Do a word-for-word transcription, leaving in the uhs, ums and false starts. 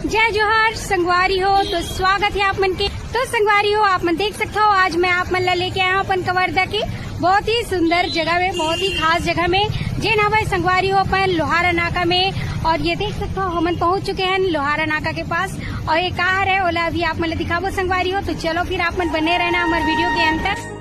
जय जोहार संगवारी हो, तो स्वागत हे आप मन के। तो संगवारी हो, आप मन देख सकत हो, आज मैं आप मन ला लेके आया हूँ अपन कवर्धा के बहुत ही सुंदर जगह में, बहुत ही खास जगह में, जेन हवय संगवारी हो अपन लोहारा नाका में। और ये देख सकत हो, हमन पहुंच चुके हैं लोहारा नाका के पास। और ये का हरे, ओला अभी आप मन ला दिखाबो संगवारी हो। तो चलो फिर आप मन बने रहना हमारे वीडियो के अंत तक।